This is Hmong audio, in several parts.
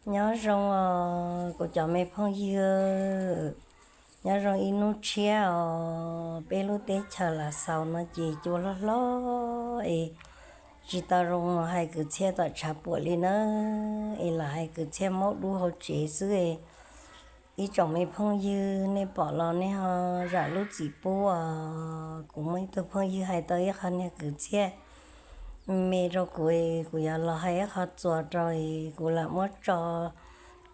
Nyob zoo os kuv cov me phooj ywg, nyob zoo ib hnub tshiab os. Peb lub teb chaws Lav Xaus no ces cua hlob hlob es tsis tau zoo hais kwv txhiaj tom tshav puam li nawb, es lam hais kwv txhiaj maub dub hauv tsev xwb es ib tsoom me phooj ywg nej pom los nej ho zam lub txim pub os. Kuv muaj ib tug phooj ywg hais tau ib qho niag kwv txhiaj me rau kuv es kuv yuav los hais ib qho txuas rau es kuv lam muab tso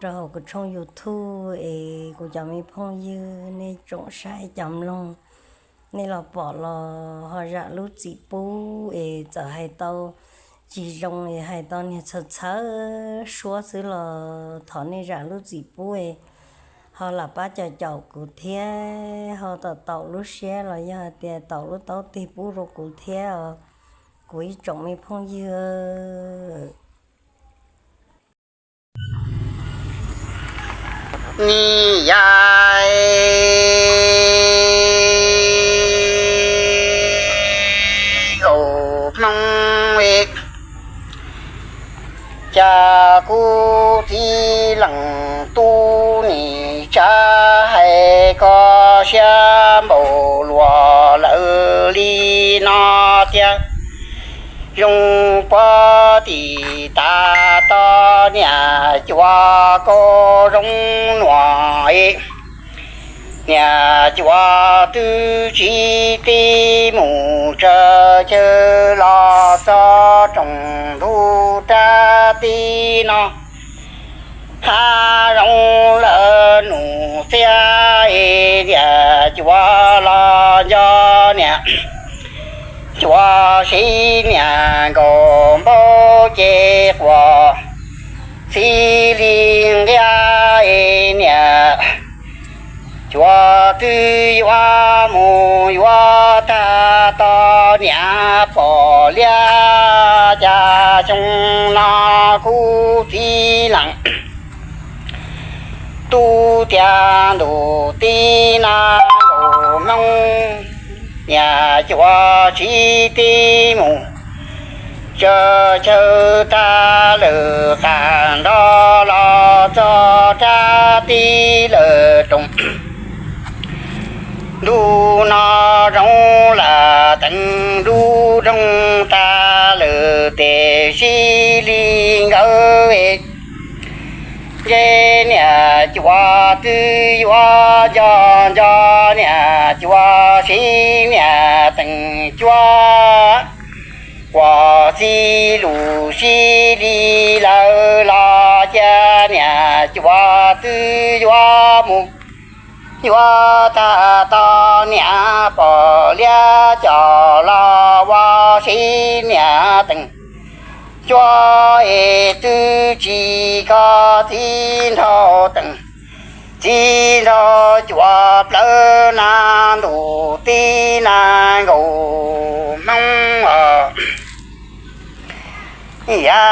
rau hauv kuv tshooj YouTube es kuv cov me phooj ywg nej tsoom saib cov mloog, nej los pom los ho zam lub txim pub es txawm hais tau tsis zoo es hais tau niag txhawv txhawv suab xwb los thov nej zam lub txim pub es ho lam pab caum caum kuv thiab ho tau taum lub siab los yog hais tias taum lub taub tig pub rau kuv thiab os kuv ib tsoom me phooj ywg. Ni ya au hmoob, cas kuv txiv leej tub nim tsa hais koj siab npaum luaj lawm li no tiag. Zoo puag tim tas toj niam cuab kaub zoo nuam, niam cuab twb tsis tib mus tsawg chaw los txog rooj ntug rab tib no. Hab zoo lawm nus txiab, niam cuab los nco niam cuab sib niam nkaus npaum ces quas txij li nqia, niam cuab twb yuav mus yuav tag toj niam pom liab. Cas xyoo no kuv txiv leej tub tiav ntuj tib no nkaus hmoob, niam cuab tsis tib mus tsawg chaw tag lawm, qas nrog los txog rab tib lawm rooj ntug no. Zoo lam teev nruj roog tag lawm tes sib li nkawd, ntshe niam cuab twb yuav nco nco, niam cuab sib niam teem cuab quas txij lus sib li lawm los cia niam cuab twb yuav mus yuav tag toj niam pom liab cov los ua sib niam teem cuab es twb tsis koj txiv nraug teem txiv nraug cuab plawg na ntuj tib na nkaus hmoob os. Ya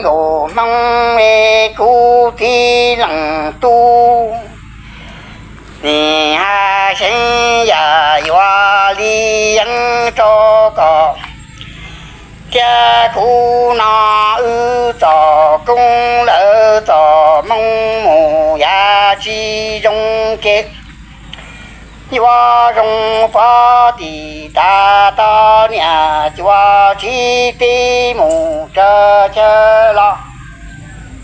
nkaus hmoob, kuv txiv leej tub nim hais seev yam yuav li yeeb rau koj thiab kuv no. Wb txoj koob lawm txoj hmoo mus yav tsis zoo kev, yuav zoo puag tim tas toj niam cuab tsis tib mus tsawg chaw los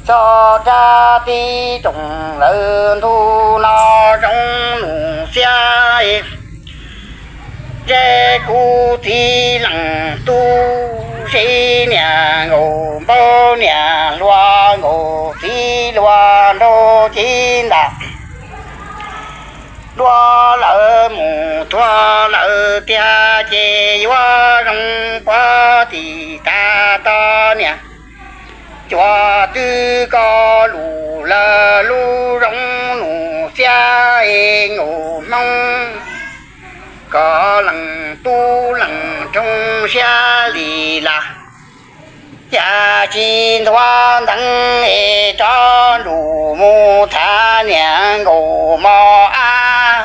txog rab tib rooj lawm ntug no. Zoo nus xiab, ntshe kuv txiv leej tub sib niam nkaus npaum niam hluas nkaus txiv hluas nraug ci ntam dua lawm mus tuag lawm tiag ces yuav zoo puag tim tas toj niam cuab twb koj lus lawm lub zoo nus xiab nkaus hmoo. Koj leej tub leej roog siab li las, yam tsis ntuav ntees es rov nrug mus tham niam nkaus mos ab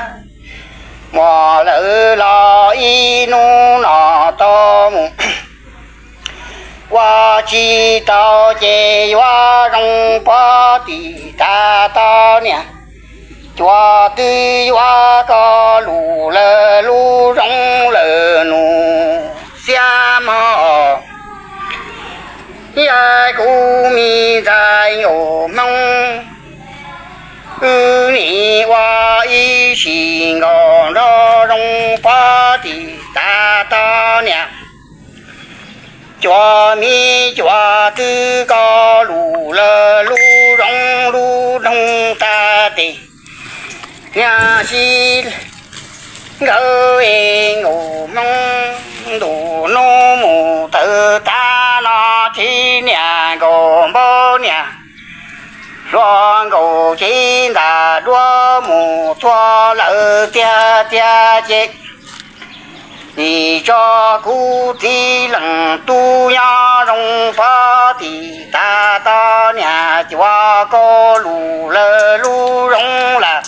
muag lawm los ib hnub no tau mus Ua tsis tau ces yuav zoo pov tim tas tau niam, cua twb yuav koj lus lawm lub zoo lawm nus xiab mog. Yog kuv me ntxhais nkaus hmoob, wb nim ua ib sim nkaus nrog zoo pov tim tas tau niam. Cua me cua twb koj lus lawm lub zoo lub noog tas tes, niam sib nkawd es nkaus hmoob ntu nub mus tawm tas no tsis niam nkaus npaub niam. Hluas nkaus ces ntas duab mus txhua lawm tiag tiag ces, nim tso kuv txiv leej tub nyob zoo pov tim tas tau niam, cua koj lus lawm lub zoo lawm.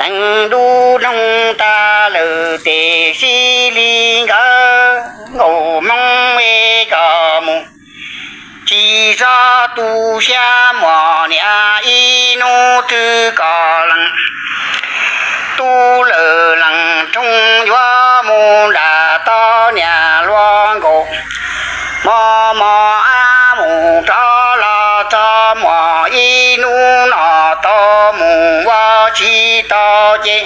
Teev lub noog tas lawm tes sib li nkawd nkaus hmoob es kom mus, tsis txhob tu siab mog niam, ib hnub twg kom leej tub lawm leej roog yuav mus nram tau niam. Hluas nkaus mos mos ab mus rov los txog mog, ib hnub no tau mus ua tsis tau ces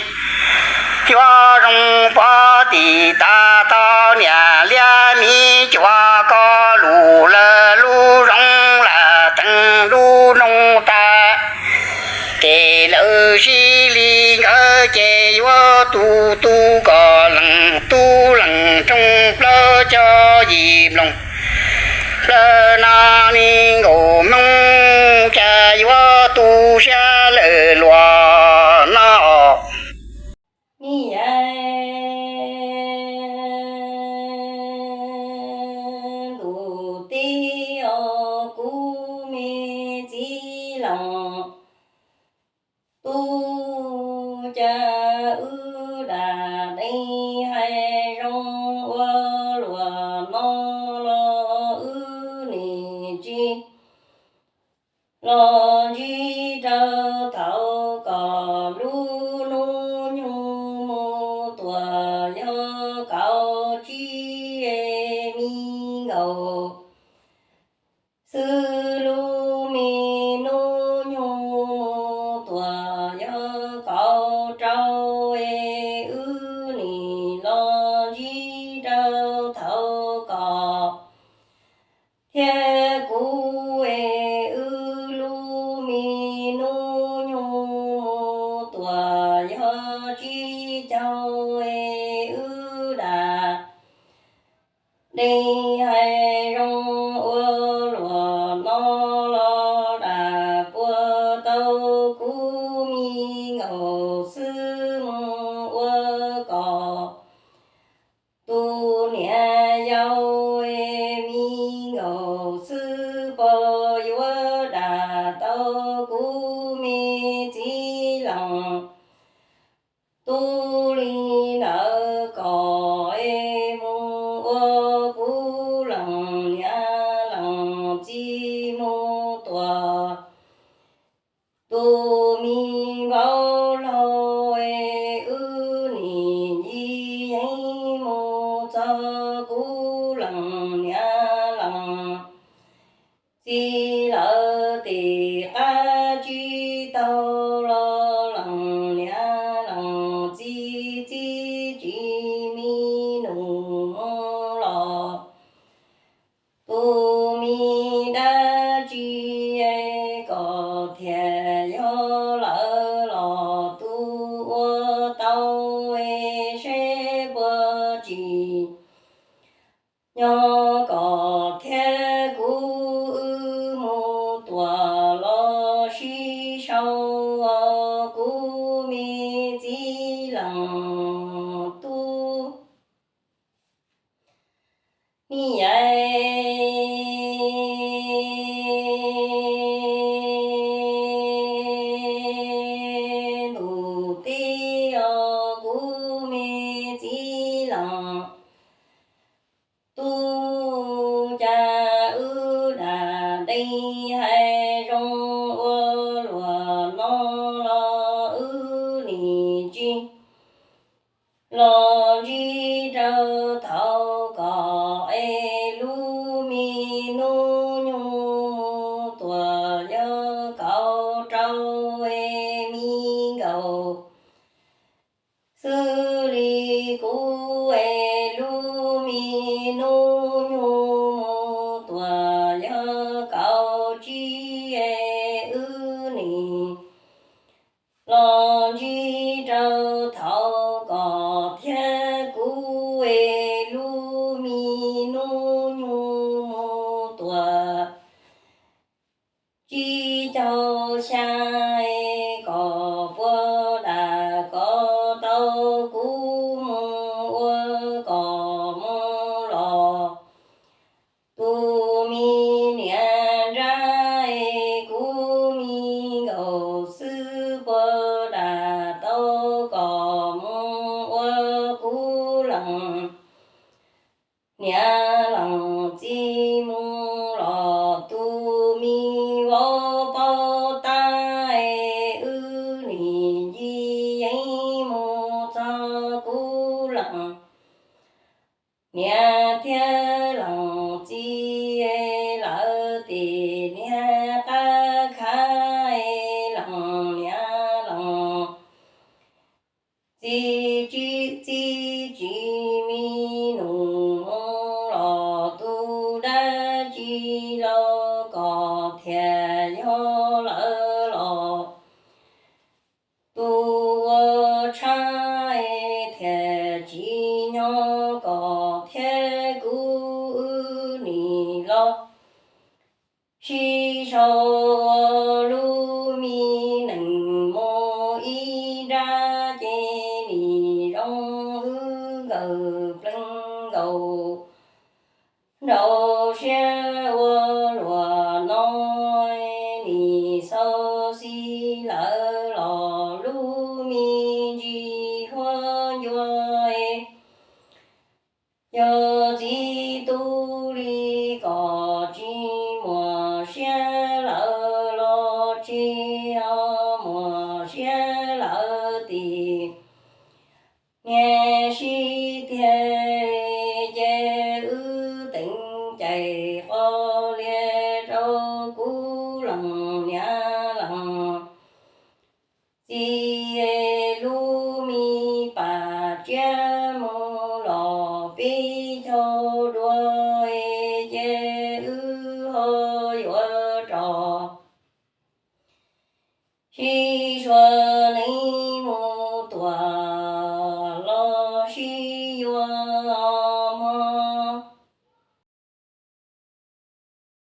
yuav zoo pov tim tas tau niam, liab miv cua koj lus lawm lub zoo lawm. Teev lub noog tas tes lawm sib li nkawd ces yuav tu tu kom leej tub leej roog plaub caug yim nplooj. Lawm no ne nkaus hmoob cas yuav tu siab lawm luag no. Ntuj teb os kuv me txiv leej tub, cas wb dam deev hais zoo ua luag no los wb nim tsis los ntsib rau thaum kom lub hnub nyoog mus tuaj yog kaum tsib me nkaus xwb, lub me hnub nyoog mus tuaj yog kaum rau es wb nim los ntsib rau thaum kom thiab kuv es wb lub me hnub nyoog mus tuaj yog tsib caug es wb dam deev hais zoo ua luag no los dam puas tau kuv me nkaus xwb mus ua kom tus niam yau es me nkaus xwb puas yuav dam tau kuv me txiv leej tub li ntawd kom es mus ua kuv leej niam leej txiv mus tuaj tus me vauv laug es wb nim ncig yeeb mus txog kuv leej niam leej txiv lawm tim qab tsib taug los leej niam leej txiv txib tsis me nus mus los tus me dab tsi kom thiaj yog lawm los tus ua tau es seb puas tsis nyob kom thiab kuv wb mus tuaj los sib sau kuv me txiv leej tub. Ni yai ntuj teb os kuv me txiv leej tub, cas wb dam dej hais zoo ua luaj no los wb nim tsis los ntsib rau thaum kom es lub me hnub nyoog mus tuaj yog kaum rau es me nkaus xwb li. Kuv es lub me hnub nyoog mus tuaj yog kaum tsib es wb nim los ntsib rau thaum kom thiab. Kuv es lub me hnub nyoog mus tuaj tsib caug xya es kom puas dam kom tau kuv mus ua kom mus los. Tus me niam nrab es kuv me nkaus xwb puas dam tau kom mus ua kuv leej niam leej txiv mus los. Tus me vauv paub tab es wb nim ncig yeeb mus txog kuv leej niam thiab leej txiv lawv tim niag qab khav es leej niam leej txiv tsis, txiv tsis me nus mus los. Tus dab tsi los kom thiaj yog lawv los, tus ua tshaj es thiaj tsis nyob kom thiab. Kuv wb nim los sib sau ua lub me neej mus ib nrab ces nim zoo wb nkawd pleev nkaus nraum siab ua luaj no. Nim xau xis lawv los lub me ntsis huab ncua es yog txiv tub li kom tsis muaj siab lawv los tsis muaj siab lawv tim niag sib tiag. Ces wb teev cai qos lias rau kuv leej niam leej txiv lub me pas tsiab mus los peb caug dua, ces wb ho yuav rov sib sua neeb mus tuaj los sib yuav